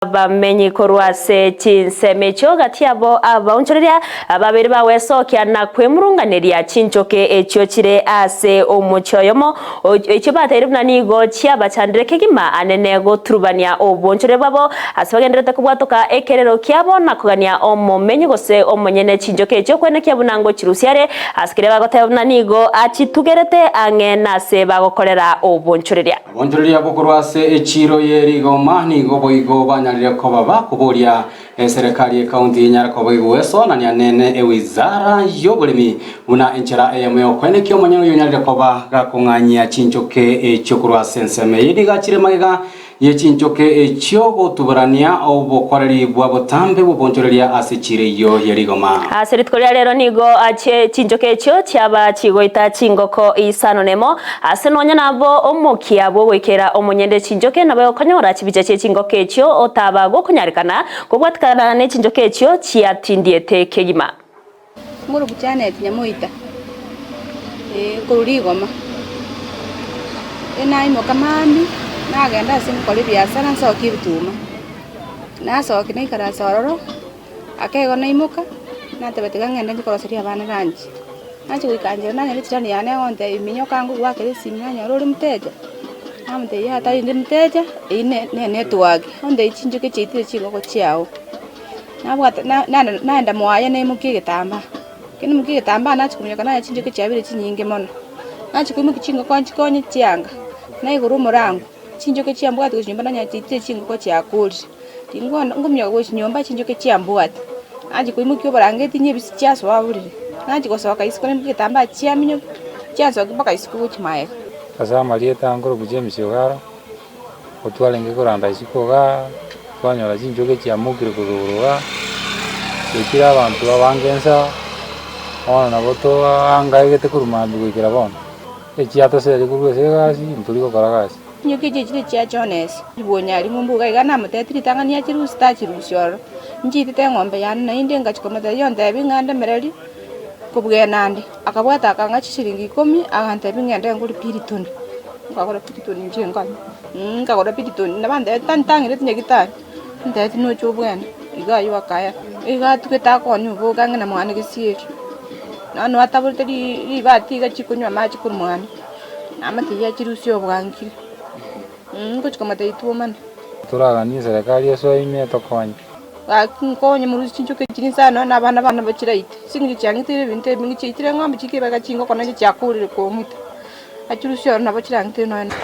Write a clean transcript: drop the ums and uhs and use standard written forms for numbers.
Abamenyi korwa ase chinsemo echio gati yabo abaonchoreria babere bagwesokia na kwemurunganeria chinchoke echio chire ase omochie oyomo, echio bateire buna nigo chiabachandire kegima anene goturubania obonchoreria bwabo ase bagendererete kobwatoka ekerero kiabo na kogania omomenyi gose omonyene chinchoke echio kwenekia buna ngochirusia are ase keria bagoteba buna nigo achitugerete ang'e nase bagokorera obonchoreria. Oboonchoreria abwo korwa ase echiiro ye rigoma nigo boigo banyarire koba bakoboria eserekari y'ekaunti enyare koba igwesoanania nene ewizara y'oboremi buna enchera eyemo y'okoenekia omonyene oyio onyarire koba gakong'anyia chinchoke echio korwa ase ensemo eye nigo achire magega ye chinchoke echio gotuborania obokoreri bwa botambe bw'oboonchoreria ase echiiro eyio ye rigoma. Ase rituko ria rero nigo chinchoke echio chiaba chigoita chingoko isano nemo, Ase nonya nabo omokia bw'ogoikera omonyende chinchoke nabo okonyora chibicha chie chingoko echio otaba gokonyarekana kobwatikana ne chinchoke echio chiatindiete kegima. Ngorobu Janet Nyamoita, ee korwa rigoma. Naimoka mambia, nagenda ase ngokora ebiasara nsokie ebituma, nasokia naikaransa ororo. Ake igo naimoka, nateba tiga ng'ende nchie koroseria abana lunch. Nachia goika nchera nanyora echirani yane egontebia minyoka ngogoakera esimi nanyora ore mteja, namotebia yaya tari inde mteja, eywo ne ne network, ontebia chinchoke chiaitire chingoko chiago. Nabwata na nana naenda mwaye naimokia egetambaa, ekero naimokia egetambaa nachia kominyoka nanyora chinchoke chiabeire chinyinge mono. Nachia koimokia chingoko nchikonye chianga, naigora omorango. Chinchoke chiambwate gochia nyomba nonye chiaitire chingoko chiakorire, tingona nkominyoka gochia nyomba chinchoke chiambwate, nachia koimokia oborangeti nyebisi chiasoa borere, nachia gosoka isiko naimokia egetambaa chiaminyokia, chiansokia mpaka isiko gochia maega. Ase amarieta nkorokwa James Ogaro, otwarenge koranda isiko igaa, twanyora chinchoke chiamokire korwa igoro igaa, chiaitire abanto abange inse, bono nabo toangaegete korwa mambia goikera bono. Echiatoseria korwa ase egasi, ntori gokora gasi. Chinyoki echi chire chia Jones, Ribwonye aria ng'umbu iga iga namotebetie ritang'ani achirusie tachirusia ororo. Nchiitete eng'ombe yane naende ngachia komotebia ontebie ng'a ndemererie kobwena ande. Akabwata akang'a chisiringi ikomi agantebia ng'ende ngore Piriton. Nkagora Piriton inche nkanywa, nkagora Piriton nabantebia tantang'ereti nyagetari, antebetie noche obwene, iga aywo akaera. Iga atugete akonya oboke ang'e na mwane gesieri. Nonya ataborete ribati iga chikonywa amache korwa mwane, namotebia achirusie obwangire, ngochia komotebia twomane. Toraganie eserekari esoe ime etokonye. Gaki nkonye morusie chinchoki echi chinsa nonya na abana bane bachiraite, ase eng'encho chiang'iteire ebinto ebinge chiaitire eng'ombe chikebeka chingoko naende chiakorire kong'ita, achirusie ororo nabo chirang'ite nonya.